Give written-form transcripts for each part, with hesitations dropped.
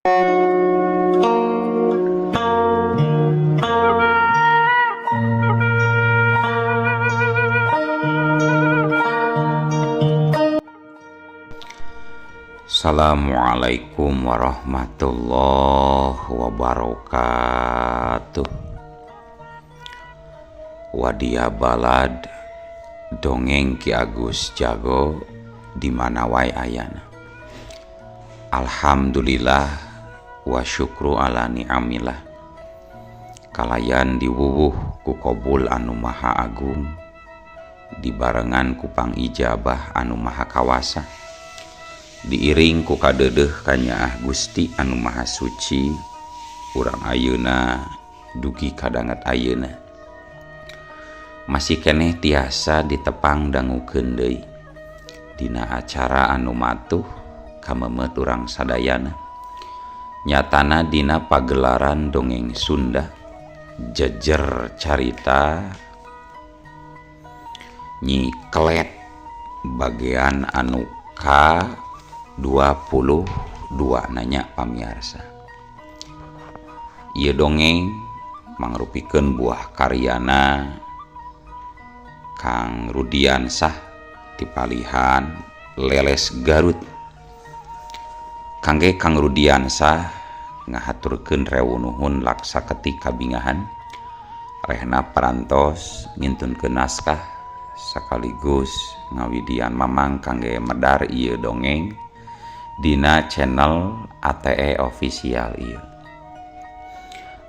Assalamualaikum warahmatullahi wabarakatuh. Wadia balad dongeng Ki Agus Jago di mana wae ayana. Alhamdulillah wa syukru ala ni'amillah. Kalayan diwuwuh ku kobul anu maha agung, dibarengan ku pangijabah anu maha kawasa, diiring ku kadeudeuh kanyaah Gusti anu maha suci. Urang ayeuna dugi kadanget ayeuna masih keneh tiasa ditepang dangukeun deui dina acara anu matuh kamemet urang sadayana, nyatana dina pagelaran dongeng Sunda jejer carita Nyi Kelet bagian anu ka 22 nanya pamiarsa. Ieu dongeng mangrupikeun buah karyana Kang Rudiansah ti Palihan Leles Garut. Kangge Kang Rudiansah ngahaturkeun rewu nuhun laksa ketik kabingahan rehna parantos ngintunkeun naskah sekaligus ngawidian mamang kangge medar ieu dongeng dina channel ATE Official ieu.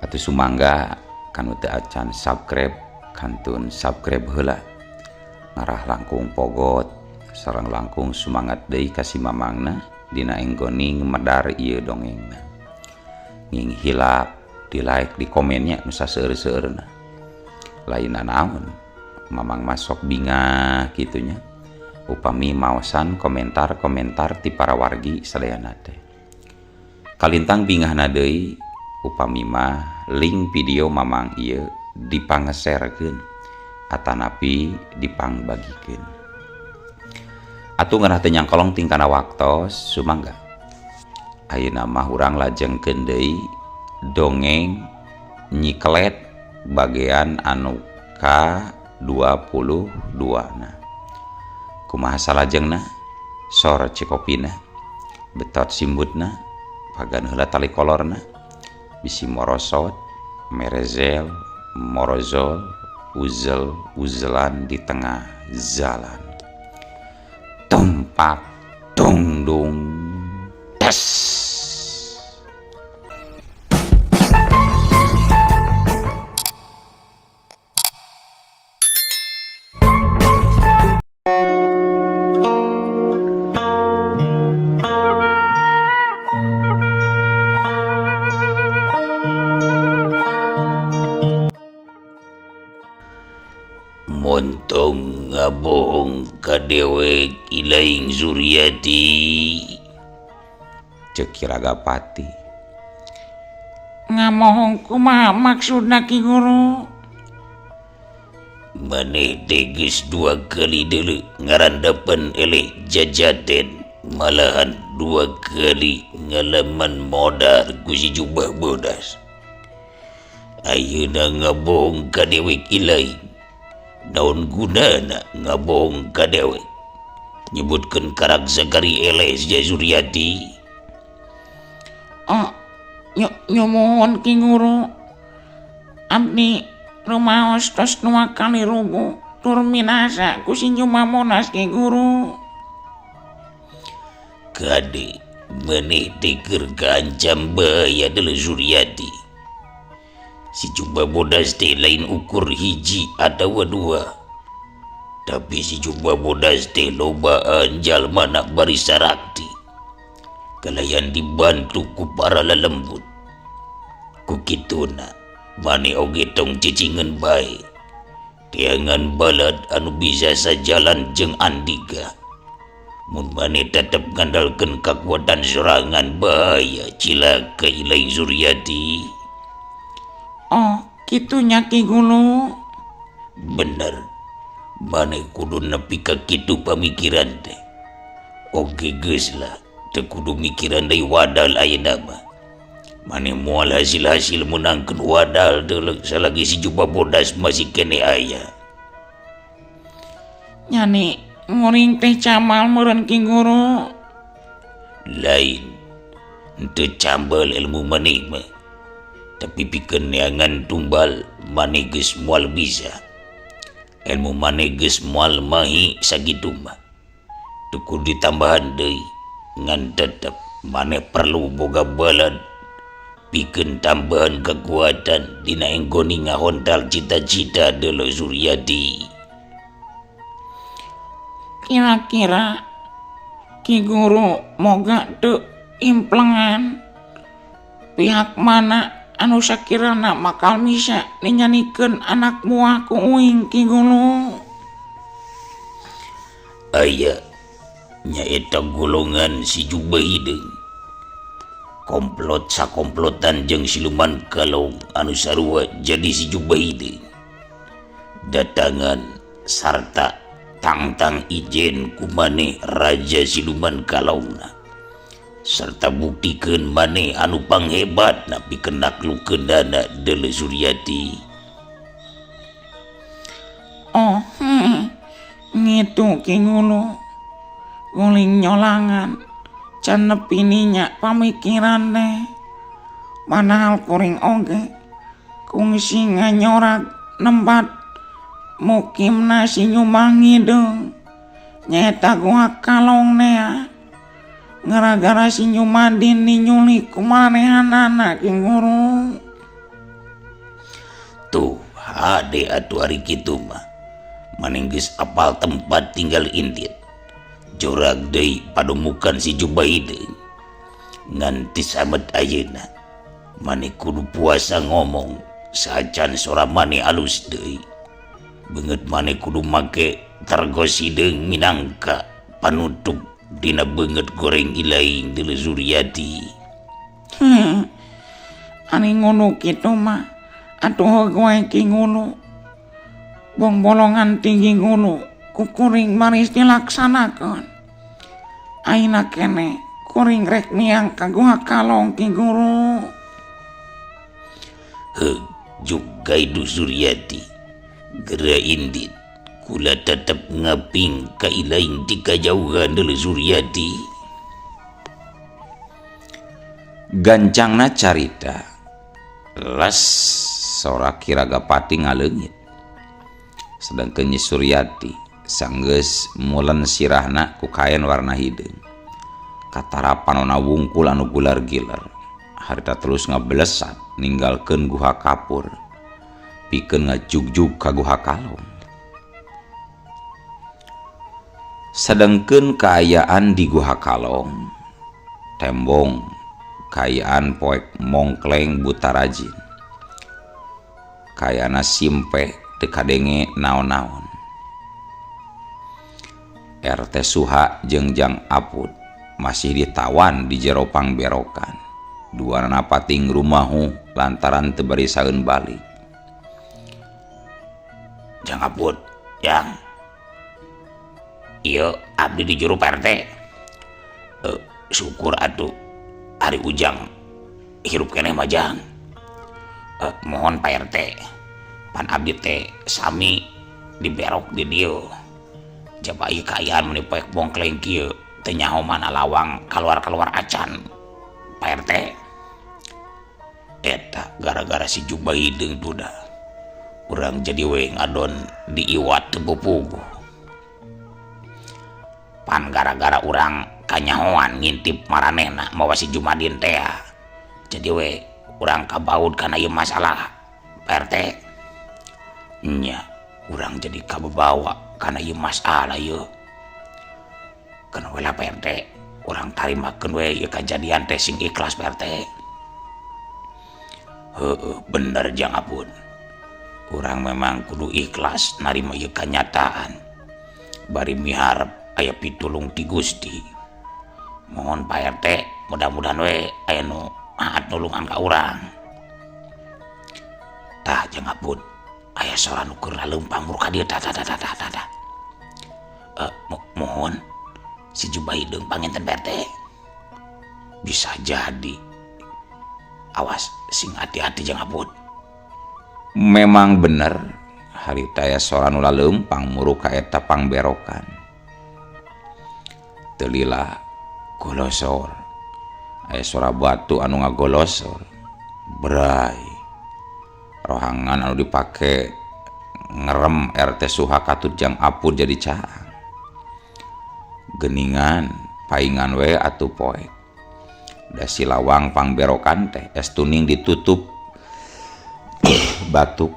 Atuh sumangga kanu teu acan subscribe kantun subscribe heula, ngarah langkung pogot sareng langkung sumangat deui ka si mamangna dina enggoning medar ieu dongengna. Nging hilap di like di komennya nu saseueur-seueurna. Lain naon mamang masok bingah kitunya upami maosan komentar-komentar ti para wargi sadayana teh. Kalintang bingahna deui upami mah link video mamang ieu dipangeserkeun atanapi dipangbagikeun. Atuh ngeunah teu nyangkolong tingkana waktos sumangga. Ayeuna mah urang lajengkeun deui dongeng Nyi Kelet bagian anu ka 22 na. Kumaha salajengna? Sor cikopina, betot simbutna, pagan heula tali kolorna, bisi morosot, merezel, morozol, uzel, uzelan di tengah jalan. Tumpak, dungdung, tes. Montong ngabohong ka dewek Ilaing Suryati, ceuk Ki Ragapati. Ngamohong kumaha maksudna Ki Guru? Maneh teh geus dua kali deuleu ngarandapan eleh jajaten, malahan dua kali ngalaman modar ku si jubah bodas. Ayeuna ngabohong ka dewek Ilaing. Naon gunana ngabohong ka dewek? Nyebutkeun karak sagari eleh sia Suryati. Oh, nyumun Ki Guru. Abdi rumaos tos dua kali rugu tur minasa ku si Jumamonas Ki Guru. Kade maneh teh keur kaancam bahaya deuleu Suryati. Si jubah bodas teh lain ukur hiji atawa dua, tapi si jubah bodas teh lobaan jalma na bari sarakti. Kalayan dibantu ku para lelembut. Ku kituna maneh oge tong cicingeun bae. Teangan balad anu bisa sajalan jeung Andika. Mun maneh tetep ngandalkeun kakuatan sorangan bahaya cilaka Ilaing Suryati. Oh, kitunya Ki Guru. Bener. Maneh kudu nepi ka kitu pamikiran teh. Oke geus lah, teu kudu mikiran deui wadal ayeuna mah. Maneh moal hasil-hasil meunangkeun wadal deuleu salagi si Jubah Bodas masih keneh aya. Nyani nguring teh camal meureun Ki Guru. Lain henteu cambel ilmu maneh mah. Tapi pikeun neangan tumbal maneh geus moal bisa. Ilmu maneh geus moal mahi sakitu mah. Teu kudu ditambahan deui ngan tetep maneh perlu boga balad pikeun tambahan kekuatan dina enggoni ngahontal cita-cita deuleu Suryadi. Kira-kira Ki Guru moga teu implengan pihak mana anu sakirana bakal bisa ninyanikeun anak buah ku uing Ki Guru. Aya nyaeta golongan si Jubah Hideung. Komplot sakomplotan jeung siluman kalong anu sarua jadi si Jubah Hideung. Datangan sarta tangtang ijen ku maneh raja siluman kalongna. Serta buktikeun maneh anu panghebat pikeun naklukeunana deuleu Suryati. Oh, ngitu Ki Guru. Guling nyolangan can nepi ninya pamikiran teh. Padahal kuring oge kungsi nganyorag nempat mukimna si Nyumang Hideung. Nyaeta Goa Kalong nea. Gara-gara si Nyumadin dinyulik ku manehanana Ki Guru. Tuh hade atuh ari kitu mah. Maneh geus apal tempat tinggal indit. Jorag deui pademukan si Jubah Hideung. Ngan ti samet ayeuna maneh kudu puasa ngomong saacan sora maneh alus deui. Beungeut maneh kudu make targos hideung minangka panutup dina beungeut goreng ilaing deuleu Suryati. Ari ngono kitu mah atuh heug wae Ki Guru. Bongbolongan tinggi guru ku kuring baris dilaksanakeun. Ayeuna keneh kuring rek miang ka Goa Kalong Ki Guru. Heug juk gaidu Suryati. Geura indit kula tetep ngaping ka ilaing ti kajauhan deuleu Suryati. Gancangna carita les sora Ki Ragapati ngaleungit. Sedangkeun Nyi Suryati sanggeus mulen sirahna ku kaen warna hideung. Katara panona wungkul anu gular-giler. Harita terus ngablesat ninggalkeun guha kapur. Pikeun ngajugjug ka Guha Kalong. Sedangkeun kaayaan di Guha Kalong, tembong kaayaan poek mongkleng buta rajin. Kaayana simpe teu kadenge naon-naon. RT Suha jeung Jang Apud masih ditawan di jero pangberokan. Duanana pating rumahu lantaran teu barisaeun balik. Jang Apud, Jang. Ieu abdi di juru Pak RT. Syukur atuh ari Ujang hirup keneh mah Jang. Mohon Pak RT. Pan abdi teh sami diberok di dieu. Jaba ieu kaayaan meuni poek bongkleng kieu teu nyaho mana lawang kaluar-kaluar acan Pak RT. Eta gara-gara si Jubah Hideung duda. Urang jadi we ngadon diiwat teu pupuguh. Pan gara-gara urang kanyahoan ngintip maranehna mawa si Jumadin teh. Jadi we urang kabaud kana ieu masalah Pak RT. Nya urang jadi kabawa kana ieu masalah ieu. Keun we lah Pak RT, urang tarimakeun we ieu kajadian teh sing ikhlas Pak RT. Heueuh bener Jang Apun. Urang memang kudu ikhlas narima ieu kanyataan. Bari miharep aya pitulung ti Gusti. Mohon Pak RT, mudah-mudahan we aya nu maat nulungan ka urang. Tah Jang Apun, aya sora nu keur laleumpang mur ka dieu tah tah tah tah tah tah. Mohon si Jubah Hideung panginten Pak RT. Bisa jadi Awas sing hati-hati jeung Apud. Memang bener harita aya sora nu laleumpang muruk ka eta pangberokan. Teu lila golosor. Aya sora batu anu ngagolosor. Bray. Rohangan anu dipake ngerem RT Suha katut jang Apud jadi caang. Geningan paingan we atuh poek. Da si lawang pangberokan teh es tuning ditutup batu.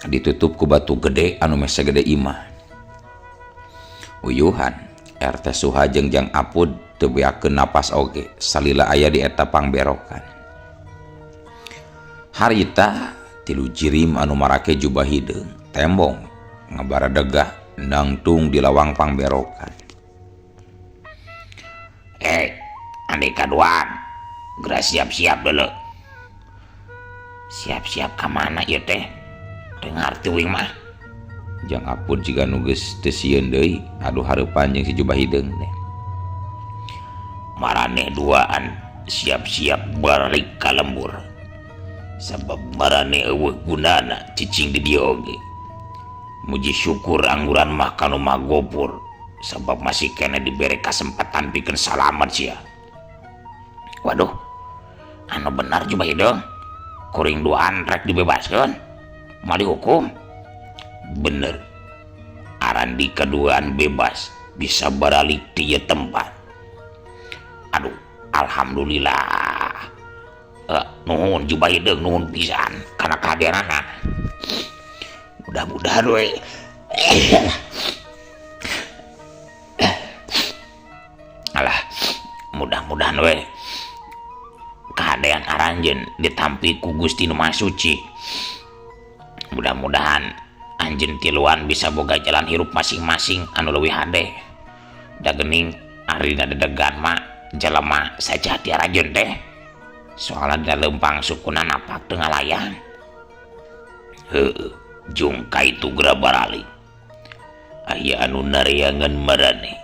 Ditutup ku batu gede anu meh sagede imah. Uyuhan RT Suha jeung Jang Apud teu beakeun napas oge salila aya di eta pangberokan. Harita tilu jirim anu marake jubah hideung tembong ngabaradegah nangtung di lawang pangberokan. Andeka duaan geura siap-siap dulu. Siap-siap ka mana ieu teh? Teu ngarti uing mah. Jang Apud jiga nu geus teu sieun deui aduh hareupan jeung si jubah hideung teh. Maraneh duaan siap-siap balik ka lembur. Sabab maraneh eueuh gunana cicing di dieu oge. Muji syukur angguran mah kanu magopur sabab masih keneh dibere kasempatan pikeun salamet sia. Waduh, anu benar jubah hideung. Kuring duaan rek dibebaskeun. Moal dihukum. Bener. Arandi kaduaan bebas bisa baralik ti ieu tempat. Aduh, alhamdulillah. Nuhun jubah hideung nuhun pisan kana kehadiranana. Mudah-mudahan we. Alah, mudah-mudahan we kahadean aranjeun ditampi ku Gusti Nu Maha Suci. Mudah-mudahan anjeun tiluan bisa boga jalan hirup masing-masing anu leuwih hade. Da geuning ari ngadedegan mah jelema sajati aranjeun teh. Soalna dina leumpang sukuna napak teu ngalayang. Heueuh, jungka itu geura baralik. Aya anu nareangan maraneh.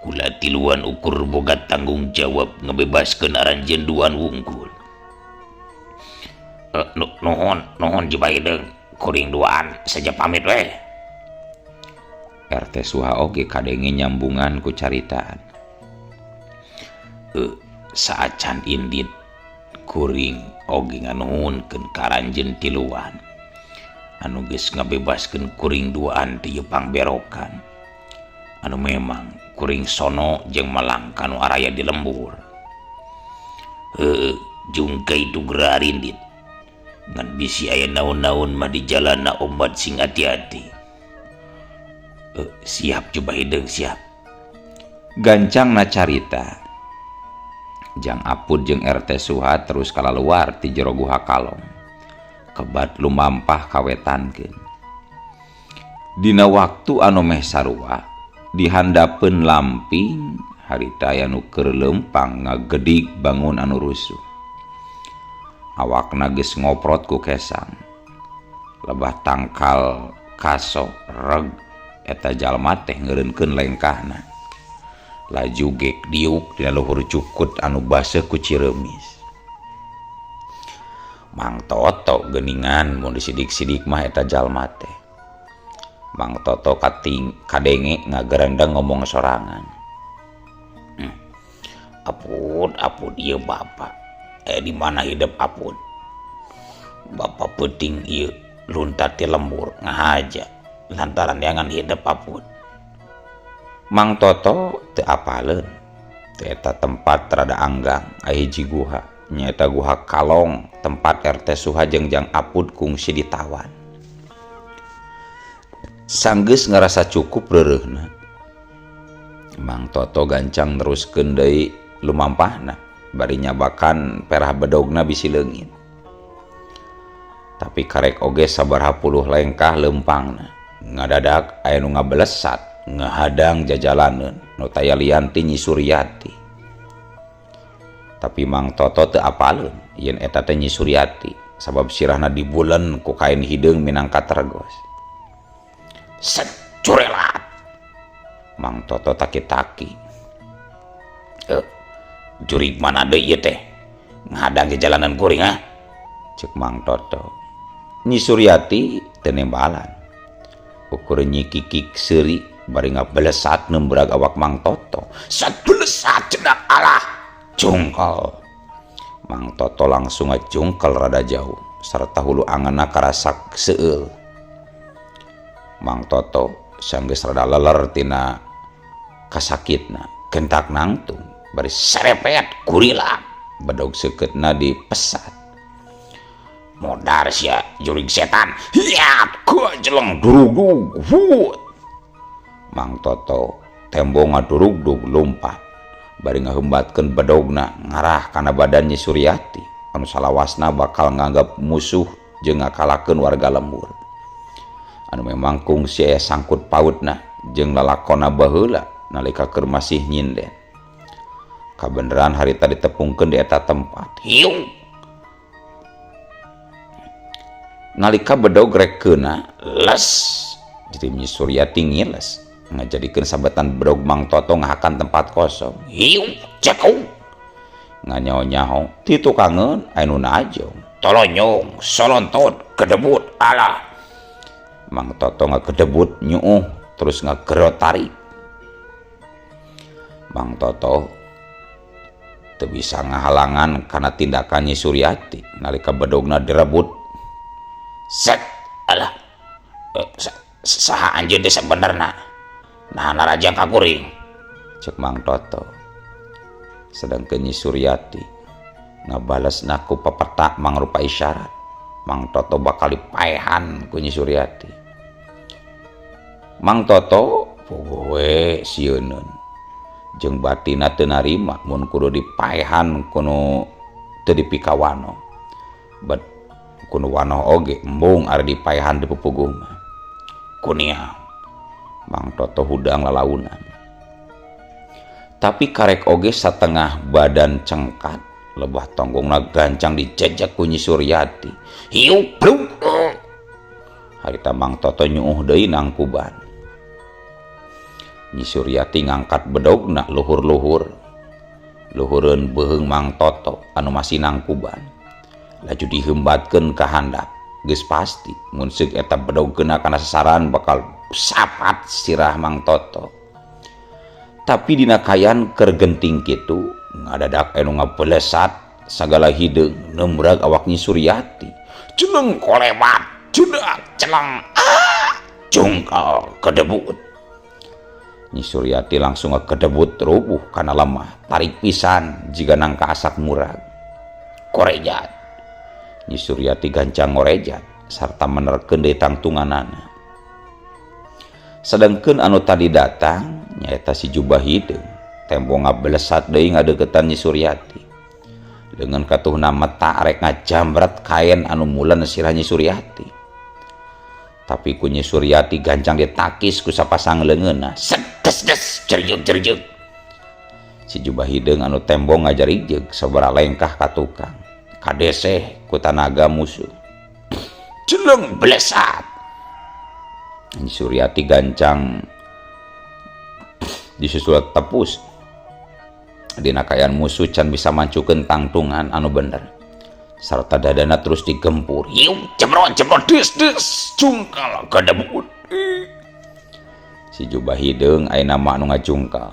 Kula tiluan ukur boga tanggung jawab ngebebaskeun aranjeun duaan wungkul. Nuhun, nuhun jubah hideung. Kuring duaan saja pamit we. RT Suha oge kadenge nyambungan ku caritaan. Saacan indit kuring oge nganuhunkeun ka aranjeun tiluan. Anu geus ngabebaskeun kuring duaan ti ieu pangberokan. Anu memang kuring sono jeung malang kanu araya di lembur. Heueuh, jungka itu geura arindit. Ngan bisi aya naon-naon mah di jalana obat sing hati-hati. Siap jubah hideung siap. Gancangna carita. Jang Apud jeung RT Suha terus kalaluar ti jero guha kalong. Kebat lumampah kawetankeun. Dina waktu anu meh sarua dihandapeun lamping harita aya nu keur leumpang ngagedig bangun anu rusuh. Awakna geus ngoprot ku kesang. Lebah tangkal kaso reg eta jalma teh ngeureunkeun lengkahna. Laju gek diuk dina luhur cukut anu baseuh ku cireumis. Mang Toto geuningan mun disidik-sidik mah eta jalma teh. Mang Toto kating kadenge ngagerendeng ngomong sorangan. Apud, apud ieu bapa. Di mana hidup apud? Bapa peuting ieu luntat ti lembur ngahaja lantaran neangan hidup apud. Mang Toto teu apaleun. Teu eta tempat rada anggang aya hiji guha. Nyaeta guha kalong tempat RT Suha jeung Jang Apud kungsi ditawan. Sanggeus ngarasa cukup reureuhna. Mang Toto gancang neruskeun deui lumampahna bari nyabakan perah bedogna bisi leungit. Tapi karek oge sabaraha puluh lengkah leumpangna. Ngadadak aya nu ngabelesat ngahadang jajalaneun nu taya lian ti Nyi Suryati. Tapi Mang Toto teu apaleun yen eta teh Nyi Suryati sabab sirahna dibulen ku kain hideung minangka tergos. Securelat. Mang Toto taki-taki. Jurig mana deui ieu teh? Ngadang ke jalanan kuring ah. Cek Mang Toto. Nyi Suryati teu nembalan. Ukur Nyi Kikik seuri bari ngabelesat nembrag awak Mang Toto. Sat belesat cedak alah. Jungkel. Mang Toto langsung ngajungkel rada jauh sarta hulu angeunna karasak seueul. Mang Toto sanggeus rada leler tina kasakitna, gentak nangtung bari serepet kurilak bedog seukeutna dipesat. Modar sia jurig setan. Hiat gojeleng durugdug wut. Mang Toto tembo ngadurugdug lumpat bari ngahembatkeun bedogna ngarah kana badan Nyi Suryati anu salawasna bakal nganggap musuh jeung ngakalakeun warga lembur. Anu memang kungsi aya sangkut pautna jeung lalakonna baheula nalika keur masih nyinden. Kabeneran harita ditepungkeun di eta tempat. Hiu. Nalika bedog rek keuna les jadi Nyi Suryati ngiles ngajadikeun sabetan bedog Mang Toto ngahakan tempat kosong. Hiu cekung nganyaho-nyaho ti tukangeun aya nu najong tolonyong solontot kedebut alah. Mang Toto ngakedebut nyuuh terus ngagerot tarik. Mang Toto teu bisa ngahalangan kana tindakan Nyi Suryati nalika bedogna direbut. Set alah saha anjeun teh sabenerna nah narajang ka kuring cek Mang Toto. Sedangkeun Nyi Suryati ngabalesna ku pepetak mangrupa isyarat Mang Toto bakal dipaehan ku Nyi Suryati. Mang Toto poho we sieuneun jeung batina teu narima mun kudu dipaehan kuno teu dipikawano. Bet kuno wano oge embung ari dipaehan di pupuguh mah. Kunia Mang Toto hudang lalaunan. Tapi karek oge satengah badan cengkat lebah tonggongna gancang dijejek ku Nyi Suryati. Hiu bluk. Harita Mang Toto nyuuh deui nangkuban. Nyi Suryati ngangkat bedogna luhur-luhur. Luhureun beuheung Mang Toto anu masih nangkuban. Laju dihembatkeun ka handap. Geus pasti mun seuk eta bedog kena kana sasaran bakal sapat sirah Mang Toto. Tapi dina kayan keur genting kitu ngadadak anu ngabelesat sagala hideung nembrag awak Nyi Suryati. Jeneng kolebat, jedak celeng, ah, jungkal kedebut. Nyi Suryati langsung ngakedebut rubuh kana lemah, tarik pisan jiga nangka asak murag. Korejat. Nyi Suryati gancang ngorejat sarta menerkeun deui tangtunganana. Sedangkeun anu tadi datang nyaeta si jubah hideung, tempo ngabelesat deui ngadeukeutan Nyi Suryati. Dengan katuhna meta arek ngajambret kaen anu mulen sirah Nyi Suryati. Tapi ku Nyi Suryati gancang ditakis ku sapasang leungeunna. Sedes des jerjeug-jerjeug. Si jubah hideung anu tembo ngajarijeg sabaraha lengkah ka tukang. Kadeseh ku tanaga musuh. Jeleng belesat. Nyi Suryati gancang disusul tepus. Dina kaayaan musuh can bisa mancukeun tangtungan anu bener. Sarta dadana terus digempur. Hiu jemron jemron des des jungkal kadebut. Si jubah hideung ayeuna mah anu ngajungkal.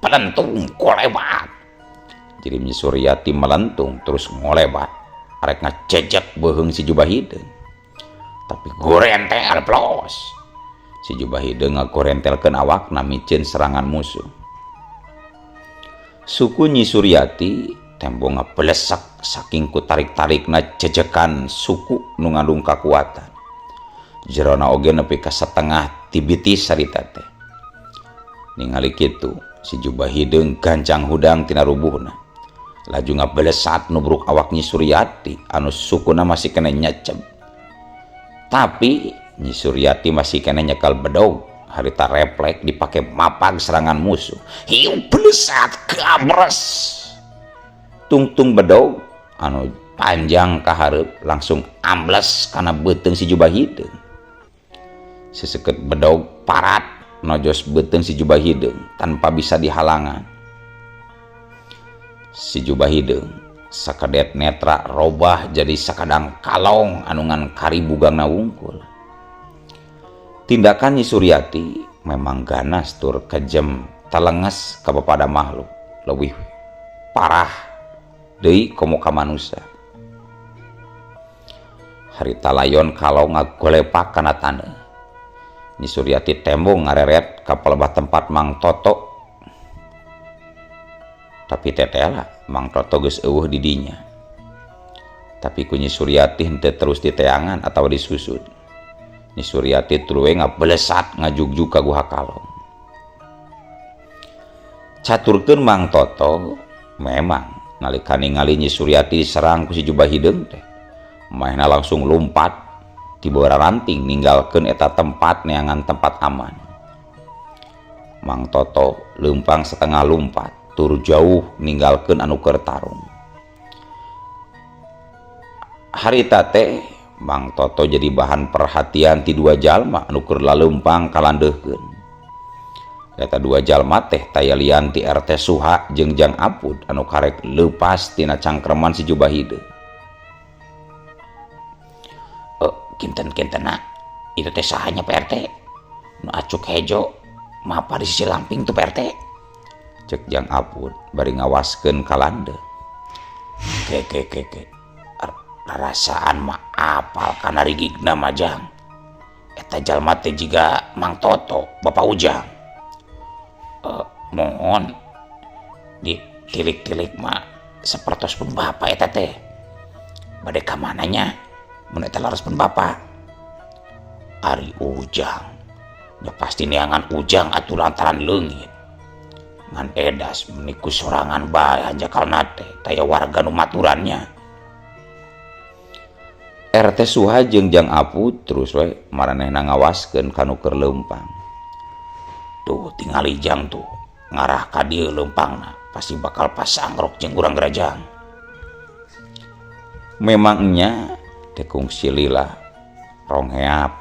Pelentung kolebat. Jadi Nyi Suryati melentung terus ngolebat. Arek ngajejek beuheung si jubah hideung. Tapi gorentel plos. Si jubah hideung ngagorentelkeun awakna miceun serangan musuh. Suku Nyi Suryati tembo ngabelesak saking ku tarik-tarikna jejekan suku nu ngandung kakuatan. Jerona oge nepi ka setengah tibitis sarita teh. Ningali kitu si jubah hideung gancang hudang tina rubuhna. Laju ngabelesat nubruk awak Nyi Suryati anu sukuna masih kena nyeceb. Tapi Nyi Suryati masih kena nyekal bedog. Harita reflek dipake mapag serangan musuh. Hiu belesat gabres. Tungtung bedog anu panjang ka hareup langsung ambles kana beuteung si jubah hideung. Seseket bedog parat nojos beuteung si jubah hideung tanpa bisa dihalangan. Si jubah hideung sakedet netra robah jadi sakadang kalong anu ngan kari bugangna wungkul. Tindakan Nyi Suryati memang ganas tur kejem talenges ka papada makhluk leuwih parah deui komo ka manusia. Harita layon kalong ngagolepak kana taneuh. Nyi Suryati tembong ngareret ka palebah tempat Mang Toto. Tapi tetela Mang Toto geus eueuh di dinya. Tapi ku Nyi Suryati henteu terus diteangan atawa disusut. Nyi Suryati tuluy ngabelesat ngajugjug ka Guha Kalong. Caturkeun Mang Toto memang nalika ningali Nyi Suryati diserang ku si jubah hideung teh, manehna langsung lumpat ti ranting ninggalkeun eta tempat neangan tempat aman. Mang Toto leumpang setengah lumpat tur jauh ninggalkeun anu keur tarung. Harita teh Mang Toto jadi bahan perhatian ti dua jalma anu keur laleumpang kalandeuhkeun. Eta dua jalma teh taya lian ti RT Suha jeung Jang Apud anu karek leupas tina cangkreman si jubah hideung. Kinten-kintena itu teh sahanya Pak RT? Nu acuk hejo mapa di sisi lamping tuh Pak RT. Cek Jang Apud bari ngawaskeun kalande. Ke ke ke ke. Rarasaan mah apal kana rigigna mah Jang. Eta jalma teh jiga Mang Toto, Bapak Ujang. Mohon ditilik-tilik mah sapertos pun bapak eta teh. Bade ka mananya mun eta laras pun bapak. Ari Ujang. Nya pasti neangan Ujang atuh lantaran leungit. Ngan edas meniku sorangan bae hanjakalna teh taya warga nu maturannya. RT Suha jeung Jang Apud terus we maranehna ngawaskeun ka nu keur leumpang. Tuh tingali Jang tuh ngarah ka dieu leumpangna pasti bakal pasangrok jeung urang gerajang. Memangnya teh kungsi lila rongheap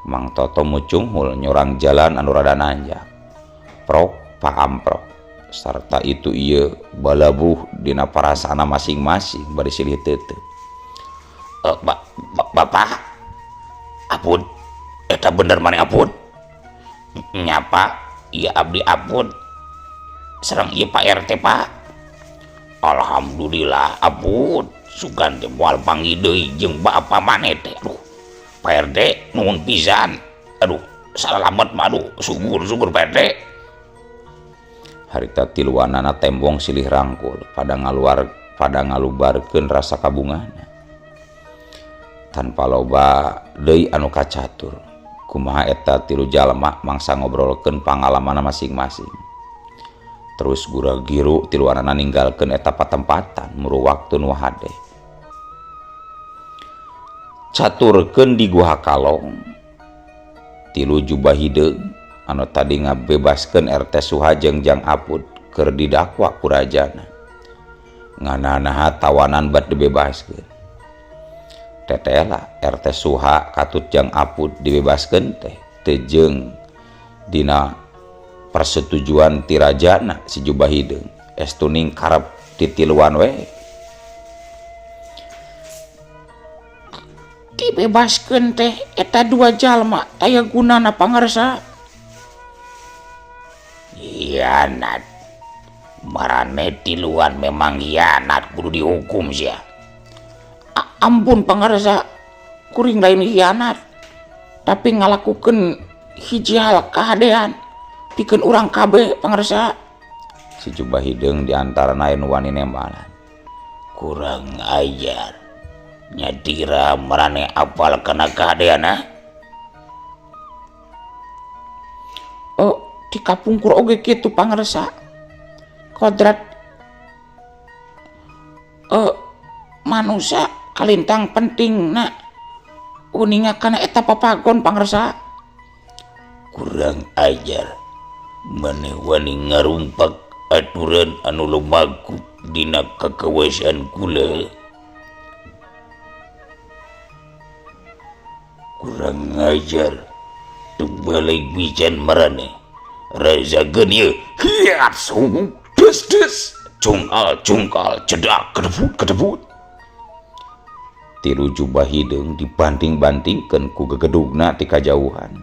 Mang Toto mucunghul nyorang jalan anu rada nanjak. Prok paamprok sarta itu ieu balabuh dina parasana masing-masing bari silih teuteut. Bapak Apud eta bener maneh Apud? Nyapa ieu abdi Apud sareng ieu Pak RT Pak. Alhamdulillah Apud sugan teh moal panggih deui jeung bapa maneh teh. Aduh Pak RT nuhun pisan. Aduh salamet mah aduh syukur-syukur Pak RT. Harita tiluanana tembong silih rangkul pada ngaluar pada ngalubarkeun rasa kabungahna. Tanpa loba deui anu kacatur kumaha eta tilu jalma mangsa ngobrolkeun pangalamanna masing-masing. Terus gura-giru tiluanana ninggalkeun eta patempatan muru waktu nu hade. Caturkeun di Guha Kalong tilu jubah hideung anu tadi ngabebaskeun RT Suha jeung Jang Apud keur didakwa ku rajana. Ngananaha tawanan bat dibebaskeun. Tetela RT Suha katut Jang Apud dibebaskeun teh teu jeung dina persetujuan ti rajana si jubah hideung. Estuning karep titiluan we. Dibebaskeun teh eta dua jalma taya gunana pangarsa. Hianat. Marane tiluan memang hianat kudu dihukum sia. Ampun pangarsa, kuring lain hianat tapi ngalakukeun hiji hal kahadean pikeun urang kabeh pangarsa. Si jubah hideung di antarana anu wani nembalan. Kurang ajar. Nyadira marane apal kana kahadeanna? Oh, di kapungkur oge kitu pangarsa. Kodrat manusia kalintang penting na uninga kana eta papagon pangarsa. Kurang ajar. Maneh wani ngarumpak aturan anu lumaku dina kakawasan kula. Kurang ajar. Teu balik pisan marane. Rasakeun ieu. Hiat suhu des des. Jungkal jungkal jedak kedebut kedebut. Tilu jubah hideung dibanting-bantingkeun ku gegedugna ti kajauhan.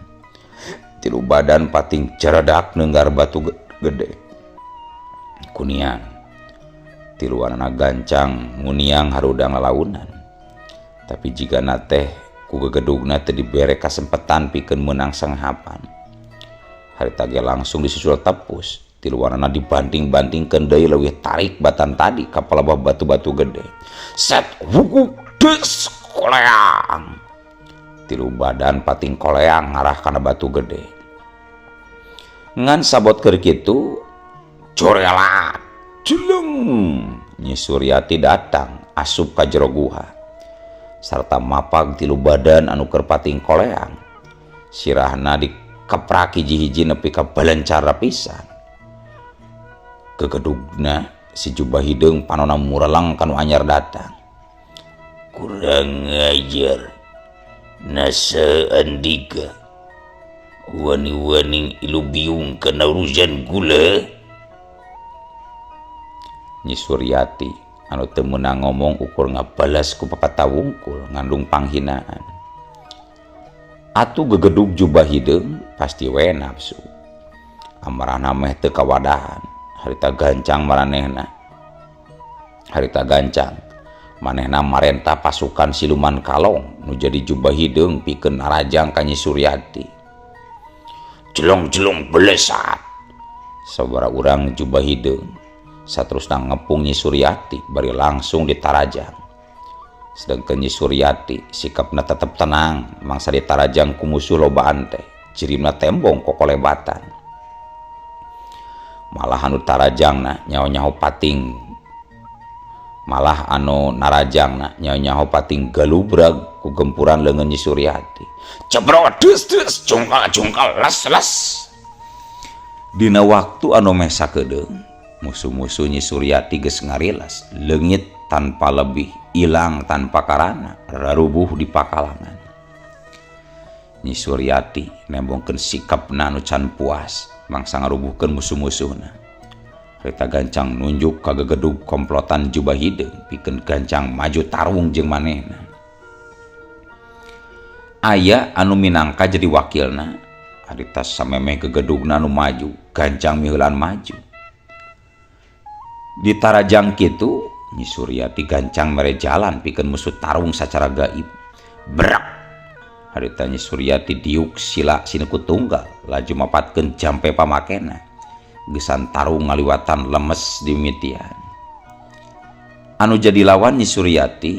Tilu badan pating ceredak neunggar batu gede. Kuniang tiluanana gancang nguniang harudang lalaunan. Tapi jigana teh ku gegedugna teu dibere kasempetan pikeun meunang sanghapan. Harita ge langsung disusul tepus. Tiluanana dibanting-bantingkeun deui leuwih tarik batan tadi ka palebah batu-batu gede. Set wukuk des koleang. Tilu badan pating koleang ngarah kana batu gede. Ngan sabot keur kitu corelat jeleng Nyi Suryati datang asup ka jero guha sarta mapag tilu badan anu keur pating koleang. Sirahna dikeprak hiji-hiji nepi ka balencar pisan. Gegedugna si jubah hideung panona mureleng kanu anyar datang. Kurang ajar nasa andika wani-wani ilu biung kana urusan gula. Nyi Suryati anu teu meunang ngomong ukur ngabalas ku papatah wungkul ngandung panghinaan. Atuh gegedug jubah hideung pasti we nafsu. Amarahna meh teu kawadahan. Harita gancang maranehna. Harita gancang manehna marentah pasukan siluman kalong nu jadi jubah hideung pikeun narajang ka Nyi Suryati. Jelong-jelong belesat. Sabaraha urang jubah hideung saterusna ngepung Nyi Suryati bari langsung ditarajang. Sedangkan Nyi Suryati sikapna tetep tenang mangsa ditarajang ku musuh lobaan teh jirimna tembong kokolebatan. Malah anu tarajangna nyaho-nyaho pating. Malah anu narajangna nyaho-nyaho pating galubrag ku gempuran leungeun Nyi Suryati. Cebrot des des jungkal-jungkal las-las. Dina waktu anu meh sakedeung musuh-musuh Nyi Suryati geus ngarilas, leungit tanpa lebih, ilang tanpa karana, rarubuh di pakalangan. Nyi Suryati nembongkeun sikapna anu can puas mangsa ngarubuhkeun musuh-musuhna. Harita gancang nunjuk ka gegedug komplotan jubah hideung pikeun gancang maju tarung jeung manehna. Aya anu minangka jadi wakilna, harita samemeh gegedugna anu maju, gancang miheulan maju. Ditarajang kitu, Nyi Suryati gancang mere jalan pikeun musuh tarung sacara gaib. Brak! Harita Nyi Suryati diuk sila sineku tunggal laju mapatkeun jampe pamakena. Gesan tarung ngaliwatan lemes di mimitian. Anu jadi lawan Nyi Suryati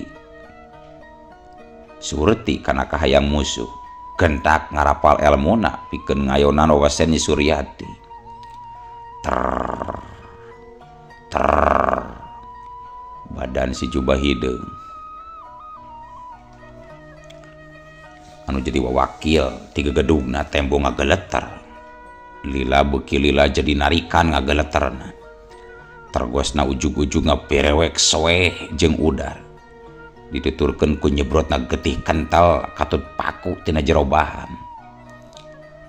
surti kana kahayang musuh. Gentak ngarapal elmuna pikeun ngayonan wawasen Nyi Suryati. Ter ter badan si jubah hideung anu jadi wawakil ti gegedugna tembo ngageleter. Lila beuki lila jadi narikan ngageleterna. Tergosna ujug-ujug ngaberewek soeh jeung udar. Dituturkeun ku nyebrotna getih kental katut paku tina jero bahan.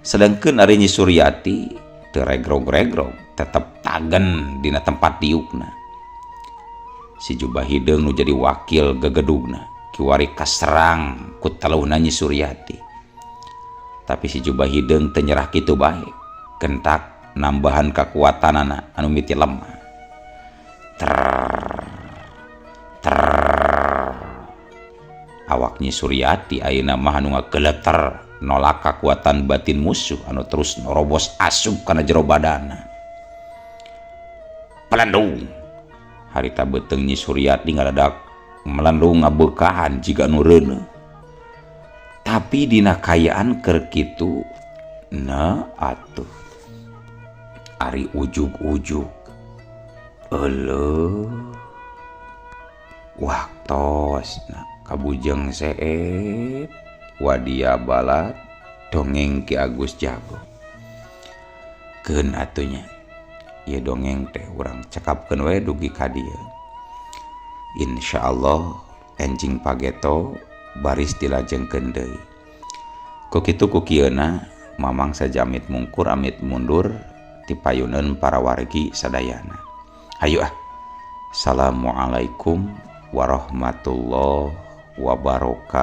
Sedangkeun ari Nyi Suryati teu regrog-regrog, tetep tagen dina tempat diukna. Si jubah hideung nu jadi wakil gegedugna kiwari kaserang ku teluhna Nyi Suryati. Tapi si jubah hideung teu nyerah kitu bae. Gentak nambahan kakuatanana anu miti lemah. Ter ter awak Nyi Suryati ayeuna mah anu ngageleter nolak kakuatan batin musuh anu terus norobos asup kana jero badana. Pelendung harita beuteung Nyi Suryati ngadadak melendung ngabeukahan jiga nu reuneuh. Tapi dina kayaan keur kitu na atuh ari ujug-ujug euleuh waktosna kabujeng seep wadia balat dongeng Ki Agus Jago. Keun atunya ieu dongeng teh urang cekapkeun we dugi ka dieu. Insyaallah enjing pageto baris dilajengkeun deui. Ku kitu ku kieuna Mamang sajamit mungkur amit mundur ti payuneun para wargi sadayana. Hayu ah. Assalamualaikum warahmatullahi wabarakatuh.